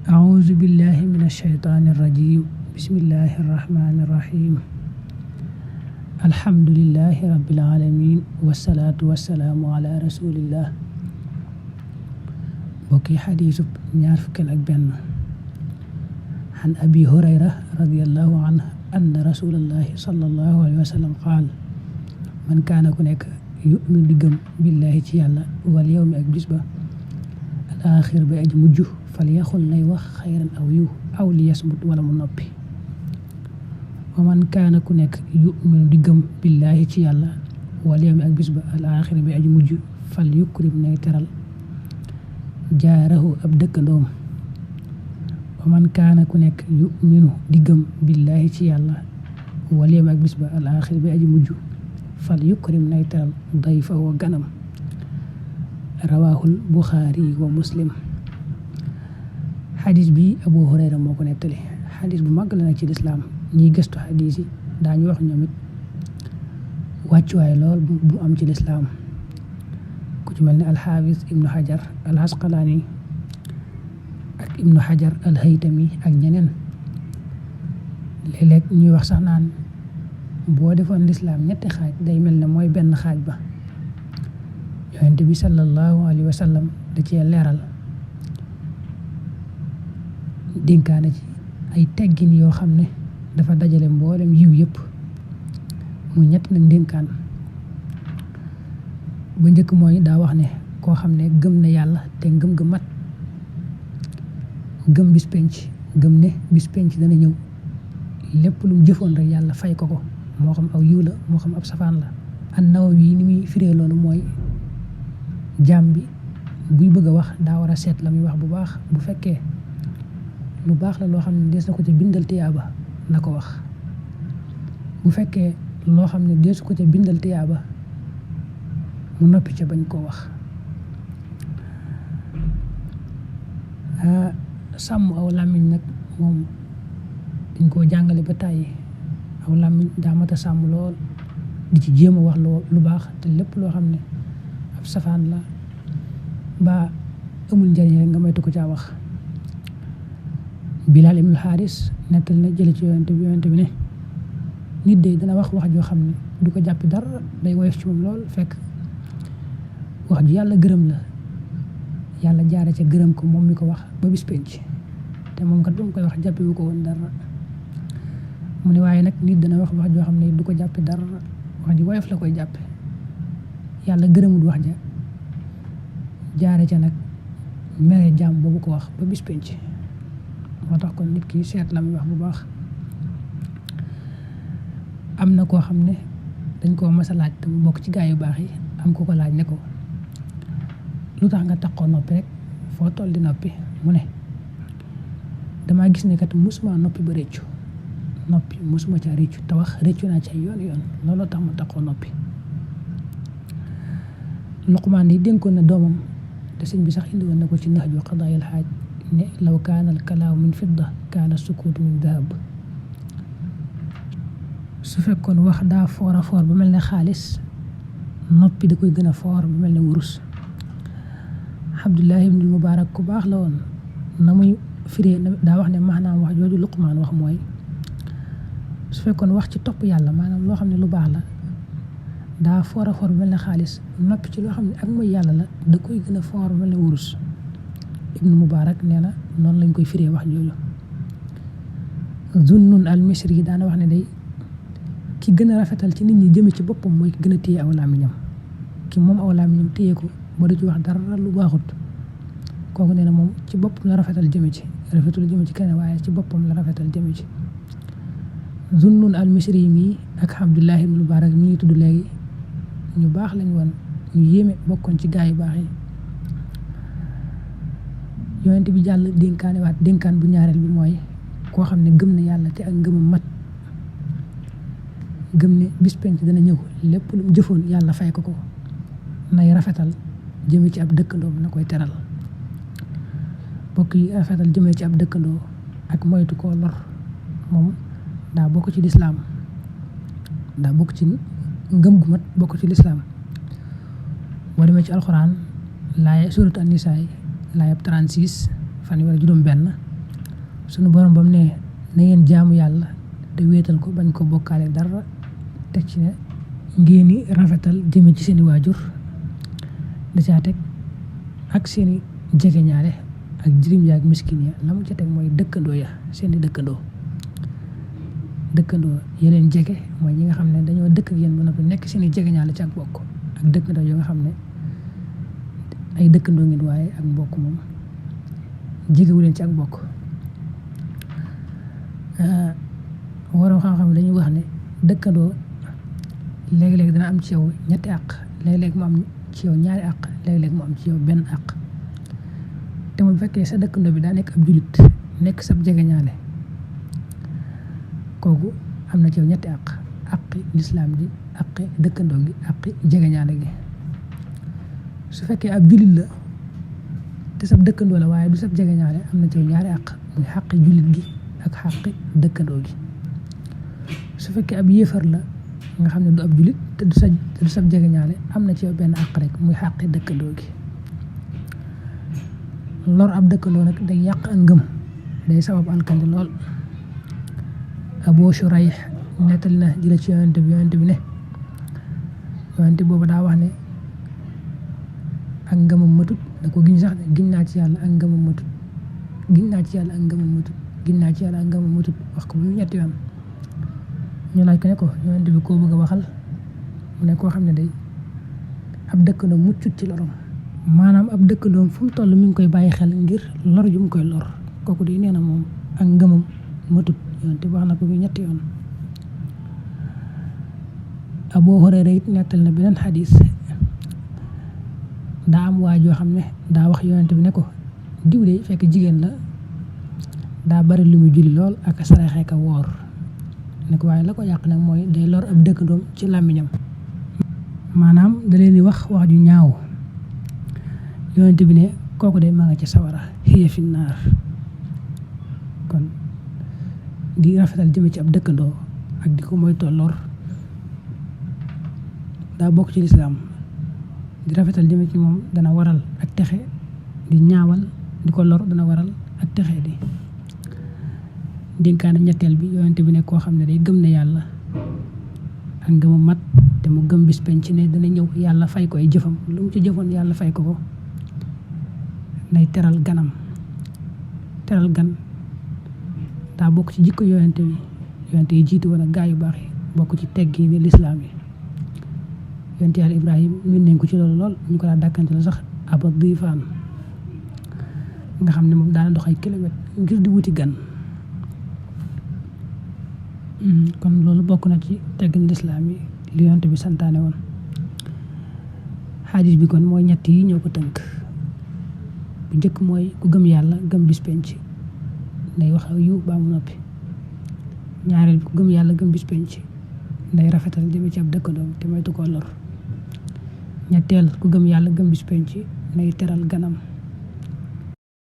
أعوذ بالله من الشيطان الرجيم بسم الله الرحمن الرحيم الحمد لله رب العالمين والصلاة والسلام على رسول الله بوكي حديث ñaar fukkel ak benn عن أبي هريرة رضي الله عنه أن رسول الله صلى الله عليه وسلم قال من كان كنك يؤمن بجم بالله تعالى واليوم أكبسبه الآخر بأج مجه فليخل نيوخ خيرا أو ليصمت ولا منبي ومن كان كنك يؤمن بجم بالله تعالى واليوم أكبسبه الآخر بأج مجه فليكرم نيترال جاره أبدك دوم ومن كان كنك يؤمن بجم بالله تعالى واليوم أكبسبه الآخر بأج مجه فليكرم نيترال ضيفه وغنم rawahul Bukhari wa Muslim xadis bi Abu Hurayra moo ko nettali xadis bu mag la nag ci lislaam ñiy gëstu xadis yi daañu wax ñoom it wàccuwaay lool bu am ci lislaam ku ci mel ne alxaafis ibnu xajar al asqalaani ak ibnu xajar al haytami ak ñeneen léeg-léeg ñuy wax sax naan boo defoon lislaam ñetti xaaj day mel ne mooy benn xaaj ba yonent bi sallallahu alayhi wa sallam da cee leeral dénkaane ci ay teggin yoo xam ne dafa dajale mboolem yiw yëpp mu ñett nag dénkaan ba njëkk mooy daa wax ne koo xam ne gëm na yàlla te ngëm ga mat gëm bis penc gëm ne bis penc dana ñëw lépp lu mu jëfoon rek yàlla fay ko moo xam aw yiw la moo xam ab safaan la an-Nawawi ni muy firee loolu mooy jaam bi buy bëgg a wax daa war a seet la muy wax bu baax bu fekkee lu baax la loo xam ne dees na ko ca bindal tiyaaba na ko wax bu fekkee loo xam ne deesu ko ca bindal tiyaaba mu noppi ca bañ koo wax sàmm aw làmmiñ nag moom dañ koo jàngale ba tàyyi aw làmmiñ daa mat a sàmm lool di ci jéem a wax lu baax te lépp loo xam ne ab safaan la ba amul njëriñ rek nga moytu ko caa wax Bilaal ibnul Xaaris nettal na jële ci yonent bi ne nit de dana wax joo xam ne du ko jàppi dara day woyof ci moom lool fekk wax ju yàlla gërëm la yàlla jaare ca gërëm ko moom mi ko wax ba bis penc te moom kat ba mu koy wax jàppi wu ko woon dara mu ne waaye nag nit dana wax joo xam ne du ko jàppi dara wax ji woyof la koy jàppe yàlla gërëmul wax ja jaare ca nag mere jaam boobu ko wax ba bis penc moo tax kon nit ki seet la muy wax bu baax am na koo xam ne dañ koo mas a laaj te mu bokk ci gaa yu baax yi am ko laaj ne ko lu tax nga taxoo noppi rek foo toll di noppi mu ne damaa gis ne kat musuma noppi ba réccu noppi musuma ca réccu te wax réccu naa ci ay yoon looloo tax ma taxoo noppi Luqmaan yi dénkoon na doomam te sëñ bi sax indi woon na ko ci Nahju Qadaa'il Haaj ne law kaana al kalaamu min fidda kaana sukuutu min dahab su fekkoon wax daa foor a foor ba mel ne xaalis noppi da koy gën a foor ba mel ne wurus Abdullahi ibnul Mubaarak ku baax la woon na muy firee daa wax ne maanaam wax jooju Luqmaan wax mooy su fekkoon wax ci topp yàlla maanaam loo xam ne lu baax la daa foor a foor ba mel ne xaalis noppi ci loo xam ne ak mooy yàlla la da koy gën a foor ba mel ne wurus ibnu Mubaarak nee na noonu lañ koy firee wax jooju Zunnun al-Misri daana wax ne day ki gën a rafetal ci nit ñi jëme ci boppam mooy ki gën a téye aw làmmiñam ki moom aw làmmiñam téye ko ba du ci wax dara lu baaxut kooku nee na moom ci boppam la rafetal jëme ci rafetul jëme ci keneen waaye ci boppam la rafetal jëme ci Zunnun al-Misri mii ak Abdullah ibn Mubarak mii tudd léegi ñu baax lañ woon ñu yéeme bokkoon ci gaa yu baax yi yonent bi jàll dénkaan bu ñaareel bi mooy koo xam ne gëm na yàlla te ak ngëmam mat gëm ne bis penc dana ñëw lépp lu mu jëfoon yàlla fay ko nay rafetal jëme ci ab dëkkandoom na koy teral bokk yi rafetal jëme ci ab dëkkandoo ak moytu koo lor moom daa bokk ci lislaam daa bokk ci ngëm gu mat bokk ci lislaam boo demee ci alxuraan laaya surat an-nisaa laayab 36 fanweer juróom benn sunu borom bam ne na ngeen jaamu yàlla te wéetal ko bañ ko bokkaale dara teg ci ne ngeen di rafetal jëme ci seeni waajur da caa teg ak seeni jegeñaale ak jirim ya ak miskin ya la mu ca teg mooy dëkkandoo ya seeni dëkkandoo yeneen jege mooy ñi nga xam ne dañoo dëkk ak yéen ba noppi nekk seeni jegeñaale ci ak bokk ak dëkkandoo yoo nga xam ne ay dëkkandoo ngeen waaye ak mbokk moom jegewu leen ci ak bokk. waroo xam-xam dañuy wax ne dëkkandoo léeg-léeg dana am ci yow ñetti àq léeg-léeg mu am ci yow ñaari àq léeg-léeg mu am ci yow benn àq te mu fekkee sa dëkkandoo bi daa nekk ab julit nekk sab jegeñaale kooku am na ci yow ñetti àq àqi lislaam ji àqi dëkkandoo gi àqi jegeñaale gi su fekkee ab julit la te sab dëkkandoo la waaye du sab jegeñaale am na ci yow ñaari àq muy xaqi julit gi ak xaqi dëkkandoo gi su fekkee ab yéefar la nga xam ne du ab julit te du sab jegeñaale am na ci yow benn àq rek muy xaqi dëkkandoo gi lor ab dëkkandoo nag day yàq ak ngëm day sabab alkandi lool. Abu Shurayh nettali na jële ci yonent bi ne yonent boobu daa wax ne ak ngëmam matut da ko giñ sax giñ naa ci yàlla ak ngëmam matut giñ naa ci yàlla ak ngëmam matut giñ naa ci yàlla ak ngëmam matut wax ko bu ñetti yoon ñu laaj ko ne ko yonent bi koo bëgg a waxal mu ne koo xam ne day ab dëkkandoo muccut ci lorom maanaam ab dëkkandoom fu mu toll mi ngi koy bàyyi xel ngir lor ju mu koy lor kooku di nee na moom ak ngëmam matut yonent wax na ko bi ñetti yoon. Abu Hurayra it nettal na beneen xadis daa am waa joo xam ne daa wax yonent bi ne ko diw de fekk jigéen la daa bari lu muy julli lool ak saraxe ka woor ne ko waaye la ko yàq nag mooy day lor ab dëkkandoom ci làmmiñam maanaam da leen di wax wax ju ñaaw yonent bi ne kooku de maa nga ci sawara hiya fi naar. kon di rafetal jëme ci ab dëkkandoo ak di ko moytoo lor daa bokk ci lislaam di rafetal jëme ci moom dana waral ak texe di ñaawal di ko lor dana waral ak texe di dénkaane ñetteel bi yonent bi ne koo xam ne day gëm ne yàlla ak ngëmu mat te mu gëm bis penc ne dana ñëw yàlla fay ko ay jëfam lu mu ci jëfoon yàlla fay ko nay teral gan daa bokk ci jikko yonent yi jiitu woon ak gaa yu baax yi bokk ci teggi ni lislaam yi yonent yàlla Ibrahim min nañ ko ci loolu lool ñu ko daa dàkkante la sax Abu Difaan nga xam ne moom daana dox ay kilomètre ngir di wuti gan kon loolu bokk na ci teggin lislaam yi li yonent bi santaane woon. xadis bi kon mooy ñett yi ñoo ko tënk bu njëkk mooy ku gëm yàlla gëm bis penc day wax aw yiw baa mu noppi ñaareel bi ku gëm yàlla gëm bis penc day rafetal jëme ci ab dëkkandoom te moytu koo lor ñetteel ku gëm yàlla gëm bis penc nay teral ganam